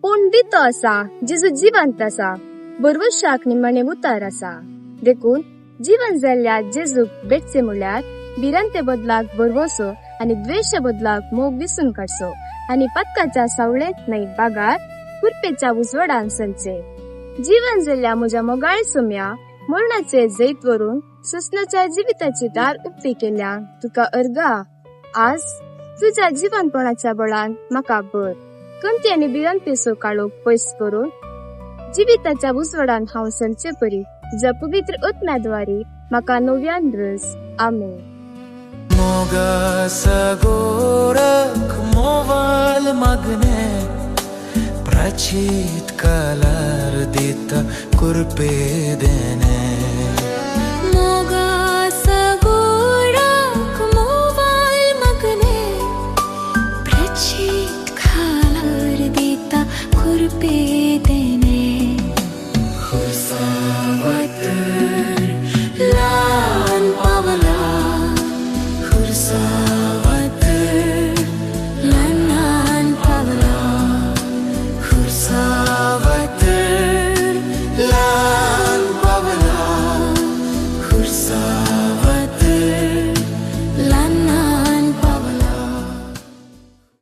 पूण दितो आसा, जेजू जिवंत आसा, भरवशाक निमाणें उतार आसा. देखून जीवन जाल्ल्या जेजूक भेटचे म्हणल्यार भिरांते बदलाक भरवसो आनी द्वेशा बदलाक मोग विसून काडचो आनी पातकाच्या सावळेंत न्हय बागार कुरपेच्या उजवाडान चलचे. जीवन जाल्ल्या म्हज्या मोगाळ सोम्या, मरणाचे जैत व्हरून सोसणाच्या जिविताचे दार उक्ते केल्या तुका अर्गा. आज तुझ्या जिवनपणाच्या बळान म्हाका भर. खंती आनी भिरांतेचो काळोख पयस करून जिविताच्या उजवाडान हांव चलचे परी तुझ्या पवित्र आत्म्याद्वारे म्हाका नव्यान रस. आमेन. मोगासगोरक मोवाल मागणे, प्राचीत कालार दिता कुरपे देणे. मोगासगोराक मोवाल मागणे, प्रचित खालार दिता कुरपे.